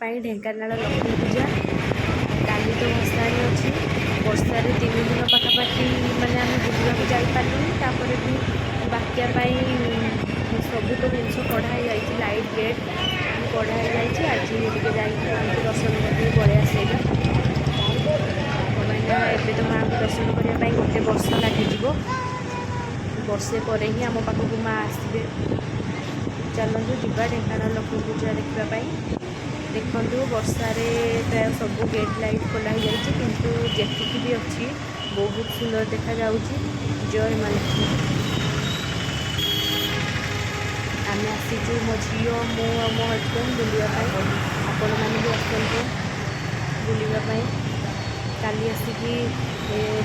ପାଇଁ ଢେଙ୍କାନାଳ ଲକ୍ଷ୍ମୀ ପୂଜା। କାଲି ତ ଭସାଣି ଅଛି। ବର୍ଷାରେ 3 ଦିନ ପାଖାପାଖି ମାନେ ଆମେ ବୁଲିବାକୁ ଯାଇପାରିଲୁନି। ତାପରେ ବି ବାତ୍ୟା ପାଇଁ ସବୁ ତ ଜିନିଷ କଢ଼ା ହେଇଯାଇଛି, ଲାଇଟ୍ ଗେଟ୍ କଢ଼ା ହେଇଯାଇଛି। ଆଜି ଟିକେ ଯାଇକି ମାଆଙ୍କୁ ଦର୍ଶନ କରିଦେଇ ପଳେଇ ଆସିବା। କ'ଣ ପାଇଁ ନା ଏବେ ତ ମାଆଙ୍କୁ ଦର୍ଶନ କରିବା ପାଇଁ ଗୋଟେ ବର୍ଷ ଲାଗିଯିବ। ବର୍ଷେ ପରେ ହିଁ ଆମ ପାଖକୁ ମା ଆସିବେ। ଚାଲନ୍ତୁ ଯିବା ଢେଙ୍କାନାଳ ଲକ୍ଷ୍ମୀ ପୂଜା ଦେଖିବା ପାଇଁ। ଦେଖନ୍ତୁ, ବର୍ଷାରେ ପ୍ରାୟ ସବୁ ଗେଟ୍ ଲାଇଟ୍ ଖୋଲା ହେଇଯାଇଛି, କିନ୍ତୁ ଯେତିକି ବି ଅଛି ବହୁତ ସୁନ୍ଦର ଦେଖାଯାଉଛି। ଜୟ ମା ଲକ୍ଷ୍ମୀ। ଆମେ ଆସିଛୁ, ମୋ ଝିଅ, ମୁଁ ଆଉ ମୋ ହଜବେଣ୍ଡ ବୁଲିବା ପାଇଁ। ଆପଣମାନେ ବି ଆସନ୍ତୁ ବୁଲିବା ପାଇଁ। କାଲି ଆସିକି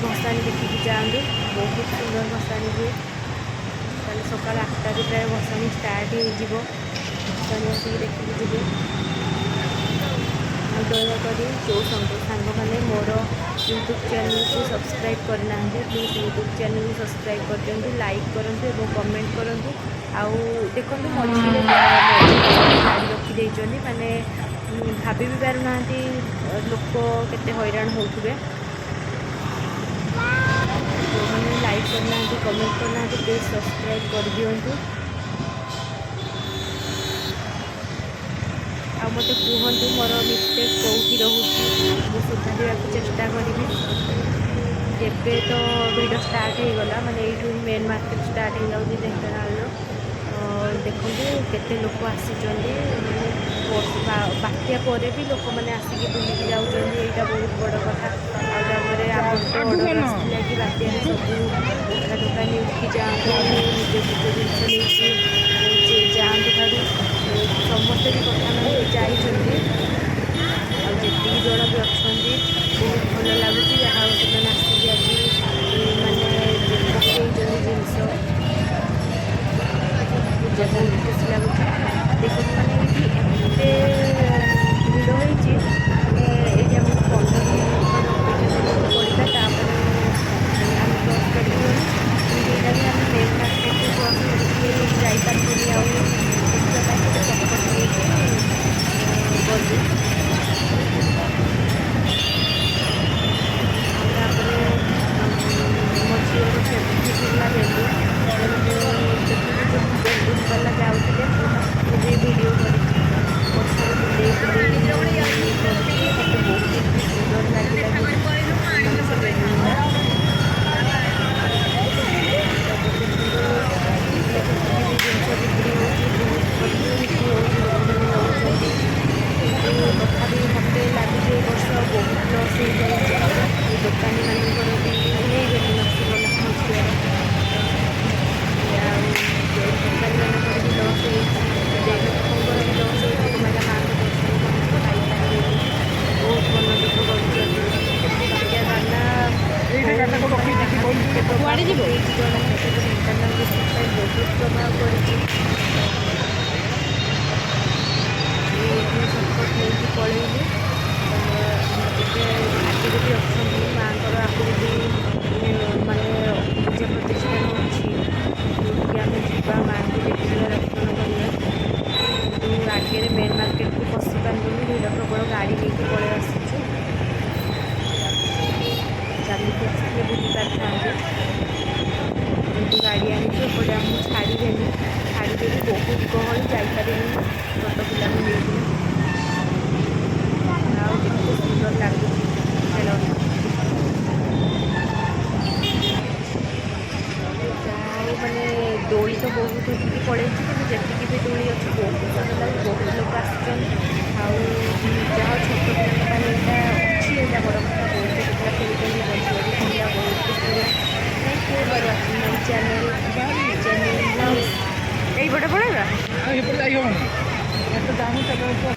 ଭସାଣି ଦେଖିକି ଯାଆନ୍ତୁ। ବହୁତ ସୁନ୍ଦର ଭସାଣି ହୁଏ। କାଲି ସକାଳ 8ଟାରୁ ପ୍ରାୟ ଭସାଣି ଷ୍ଟାର୍ଟ ହେଇଯିବ। ଭସାଣି ଆସିକି ଦେଖିକି ଯିବେ। ଆଉ ଦୟାକରି ଯେଉଁ ସାଙ୍ଗମାନେ ମୋର ୟୁଟ୍ୟୁବ୍ ଚ୍ୟାନେଲ୍କୁ ସବସ୍କ୍ରାଇବ୍ କରିନାହାନ୍ତି, ପ୍ଲିଜ୍ ୟୁଟ୍ୟୁବ୍ ଚ୍ୟାନେଲ୍କୁ ସବସ୍କ୍ରାଇବ୍ କରିଦିଅନ୍ତୁ, ଲାଇକ୍ କରନ୍ତୁ ଏବଂ କମେଣ୍ଟ କରନ୍ତୁ। ଆଉ ଦେଖନ୍ତୁ, ମଝିରେ ମଝି ଗାଡ଼ି ରଖିଦେଇଛନ୍ତି। ମାନେ ଭାବି ବି ପାରୁନାହାନ୍ତି ଲୋକ କେତେ ହଇରାଣ ହେଉଥିବେ। ଯେଉଁମାନେ ଲାଇକ୍ କରିନାହାନ୍ତି, କମେଣ୍ଟ କରିନାହାନ୍ତି, ପ୍ଲିଜ୍ ସବସ୍କ୍ରାଇବ୍ କରିଦିଅନ୍ତୁ। ଆଉ ମୋତେ କୁହନ୍ତୁ ମୋର ମିଷ୍ଟେକ୍ କେଉଁଠି ରହୁଛି, ମୁଁ ସୁଧାରିବାକୁ ଚେଷ୍ଟା କରିବି। ଏବେ ତ ଭିଡ଼ ଷ୍ଟାର୍ଟ ହେଇଗଲା, ମାନେ ଏଇଠୁ ହିଁ ମେନ୍ ମାର୍କେଟ ଷ୍ଟାର୍ଟ ହେଇଯାଉଛି ଢେଙ୍କାନାଳର। ଦେଖନ୍ତୁ କେତେ ଲୋକ ଆସିଛନ୍ତି। ମାନେ ବାତ୍ୟା ପରେ ବି ଲୋକମାନେ ଆସିକି ବୁଲିକି ଯାଉଛନ୍ତି, ଏଇଟା ବହୁତ ବଡ଼ କଥା। ଆଉ ତାପରେ ଆମର ତ ଅର୍ଡ଼ର ଆସିଥିଲା କି ବାତ୍ୟାରେ ସବୁ ଉଠା ଦୋକାନୀ ଉଠି ଯାଆନ୍ତୁ, ନିଜ ନିଜ ଜିନିଷ ନେଇକି ଯାଆନ୍ତୁ ଭାରି। ସମସ୍ତେ ବି କଥା ମାନିକି ଯାଇଛନ୍ତି। ଆଉ ଯେତିକି ଜଣ ବି ଅଛନ୍ତି, ବହୁତ ଭଲ ଲାଗୁଛି। ଯାହା ହଉ, ସେମାନେ ଆସିକି ଆଜି ମାନେ ପକେଇଛନ୍ତି ଜିନିଷ। ବହୁତ ଖୁସି ଲାଗୁଛି। ଦେଖନ୍ତୁ, ମାନେ ଏଇଠି ଏତେ ଭିଡ଼ ହେଇଛି, ମାନେ ଏଇଠି ଆମକୁ 15 ମିନିଟ୍ ଖଣ୍ଡେ ଅପେକ୍ଷା କରିବାକୁ ପଡ଼ିଲା। ତାପରେ ଆମେ କ୍ରସ୍ କରିକି ଗଲୁ। କିନ୍ତୁ ଏଇଟା ବି ଆମେ ମେନ୍ ମାର୍କେଟକୁ କ୍ରସ୍ କରିକି ଯାଇପାରିଲୁନି ଆଉ ଦେଖିବା ପାଇଁ। ଗୋଟେ ସର୍ଟକଟ୍ ନେଇକି ଗଲୁ। ଆଉ ତାପରେ ମୋ ଝିଅର ଫେଭରେଟ୍ ହେଲା ବେଲୁନ୍। ତେଣୁ ମୁଁ ଯେତିକି ଯେଉଁ ବେଲୁନ୍ ବାଲା ଯାଉଥିଲେ, ମୁଁ ବି ଭିଡ଼ିଓ କରିଛି। ପଛରେ ବୁଲେଇ ବୁଲେଇ କରିଛି। ମୋତେ ବହୁତ ବି ସୁନ୍ଦର ଲାଗିଲା ବି ମାନେ ସେ ବେଲୁନ୍ଟା। ତାପରେ ଦେଖନ୍ତୁ, ମାନେ ଯେତିକି ବି ଜିନିଷ ବିକ୍ରି ହେଉଛି, ବହୁତ ଭଲ ବିକ୍ରି ହେଉଛି, ଲୋକମାନେ ନେଉଛନ୍ତି। କିନ୍ତୁ ତଥାପି ମୋତେ ଲାଗୁଛି ଏ ବର୍ଷ ବହୁତ ଲସ୍ ହେଇଯାଇଛି ଏ ଦୋକାନୀମାନଙ୍କର ବି। ଏଇ ବେଲୁନ୍ ଆସିଗଲା ମୋ ଝିଅର। ଆଉ ଦୋକାନୀମାନଙ୍କର ବି ଲସ୍ ହେଇଛି, ଲୋକଙ୍କର ବି ଲସ୍ ହେଇଛି। ଲୋକମାନେ ମାଆଙ୍କ ଦର୍ଶନ କରିକି ପାଇପାରିବେନି। ବହୁତ ମନ ଦୁଃଖ କରୁଛନ୍ତି। ବାତ୍ୟା ଦାନା ମାନେ କାହାକୁ କେତେ ପ୍ରଭାବ ପକେଇଛି ଜଣାନି, କିନ୍ତୁ ଢେଙ୍କାନାଳ ଡିଷ୍ଟ୍ରିକ୍ଟ ପାଇଁ ବହୁତ ପ୍ରଭାବ ପଡ଼ିଛି। ଏଇଠି ସର୍ଟକଟ୍ ନେଇକି ପଳେଇଲୁ। ଟିକେ ଆଗରେ ବି ଅଛନ୍ତି ମାଆଙ୍କର ଆହୁରି ବି ମାନେ ପୂଜା ପ୍ରତିଷ୍ଠାନ ଅଛି, ଯେଉଁଠିକି ଆମେ ଯିବା, ମାଆଙ୍କୁ ଦେଖିବା, ଦର୍ଶନ କରିବା। କିନ୍ତୁ ଆଗରେ ମେନ୍ ମାର୍କେଟକୁ ପଶି ପାରିଲୁନି, ଭିଡ଼ ପ୍ରବଳ। ଗାଡ଼ି ନେଇକି ପଳେଇ ଆସିଛୁ। ଚାଲିକି ଆସିଥିଲେ ବୁଲି ପାରିଥାନ୍ତୁ, କିନ୍ତୁ ଗାଡ଼ି ଆଣିଛୁ। ଏପଟେ ଆମକୁ ଛାଡ଼ିବେନି, ଛାଡ଼ିବେନି, ବହୁତ ଗହଳି, ଯାଇପାରିବୁନି ଛୋଟ ପିଲାକୁ ନେଇକି। ଆଉ କେତେ ସୁନ୍ଦର ଲାଗୁଛି ଖେଳନା। ଯାହା ହଉ, ମାନେ ଦୋଳି ତ ବହୁତ ଉଠିକି ପଳେଇଛି, କିନ୍ତୁ ଯେତିକି ବି ଦୋଳି ଅଛି ବହୁତ ସୁନ୍ଦର ଲାଗୁଛି। ବହୁତ ଲୋକ ଆସିଛନ୍ତି। ଆଉ ଯାହା ହଉ, ଛୋଟ ପିଲାଙ୍କ ପାଇଁ ଏଇଟା ଅଛି, ଏଇଟା ବଡ଼ କଥା। ବହୁତ ଛୋଟ ପିଲା ଖେଳୁଛନ୍ତି। ମୋ ଝିଅ ବି ଖେଳିଲା, ବହୁତ ଖୁସି ଲାଗିଲା। Thank you for watching my channel channel ଏଇପଟେ ପଳେଇବା। ଆଉ ଏପଟେ ଯାଇ ହେବନି, ଏତେ ଜାମ।